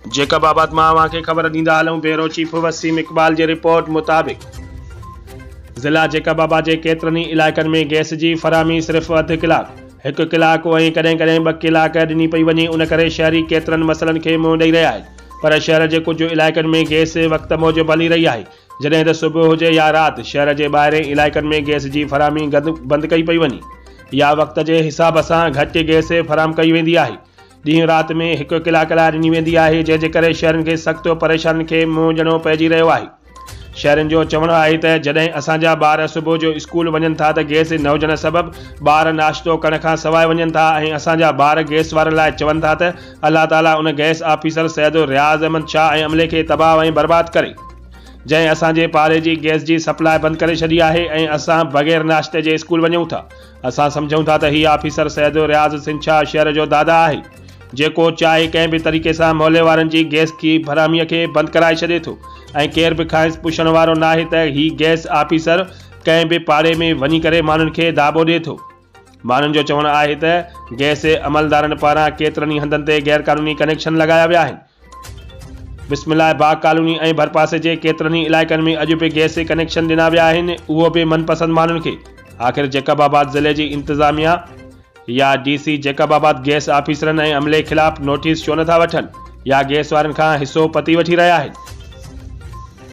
Jacob آباد مان اوهان کي خبر ڏيندا هلون بيورو چيف وسيم اقبال جي رپورٽ مطابق ضلع جيڪب آباد جي ڪيترن ئي علائقن ۾ گئس جي فراهمي صرف اڌ ڪلاڪ، هڪ ڪلاڪ ۽ ڪڏهن ڪڏهن ٻه ڪلاڪ ڏني پئي وڃي ان ڪري شهري ڪيترن مسئلن کي منهن ڏئي رهيا آهن پر شهر جي ڪجهه علائقن ۾ گئس وقت موجب هلي رهي آهي جڏهن ته صبح هجي يا رات شهر جي ٻاهرين علائقن ۾ گئس جي فراهمي بند ڪئي پئي وڃي يا وقت جي حساب سان گهٽ گئس فراهم ڪئي ويندي آهي. ڏينهن رات ۾ هڪ ڪلاڪ لاء ڏني ويندي آهي جنهن جي ڪري شهرين کي سخت پريشانين کي منهن ڏيڻو پئجي رهيو آهي. شهرين جو چوڻ آهي ته جڏهن اسان جا ٻار صبح جو اسڪول وڃن ٿا ته گئس نه هجڻ سبب ٻار ناشتو ڪرڻ کان سواء وڃن ٿا ۽ اسان جا ٻار گئس وارن لاء چون ٿا ته الله تعالي ان گئس آفيسر سيد رياض احمد شاهه ۽ عملي کي تباهه ۽ برباد ڪري جنهن اسان جي پاڙي جي گئس جي سپلاء بند ڪري ڇڏي آهي ۽ اسان بغير ناشتي جي اسڪول وڃون ٿا. اسان سمجهون ٿا ته هي آفيسر سيد رياض حسين شاهه شهر جو دادا آهي جيڪو چاهي ڪنهن به طريقي سان محلي وارن جي گئس کي فراهمي کي بند ڪرائي ڇڏي ٿو ۽ ڪير به کانئس پڇڻ وارو ناهي ته هي گئس آفيسر ڪنهن به پاڙي ۾ وڃي ڪري ماڻهن کي داٻو ڏي ٿو. ماڻهن جو چوڻ آهي ته گئس عملدارن پاران ڪيترن ئي هنڌن تي غيرقانوني ڪنيڪشن لڳايا ويا آهن. بسم الله باغ ڪالوني ۽ ڀرپاسي جي ڪيترن ئي علائقن ۾ اڄ به گئس ڪنيڪشن ڏنا ويا آهن اهو به من پسند ماڻهن کي آخر جيڪب آباد ضلعي جي انتظاميا يا ڊي سي جيڪب آباد گئس آفيسرن ۽ عملي خلاف نوٽيس ڇو نٿا وٺن يا گئس وارن کان حصو پتي وٺي رهيا آهن.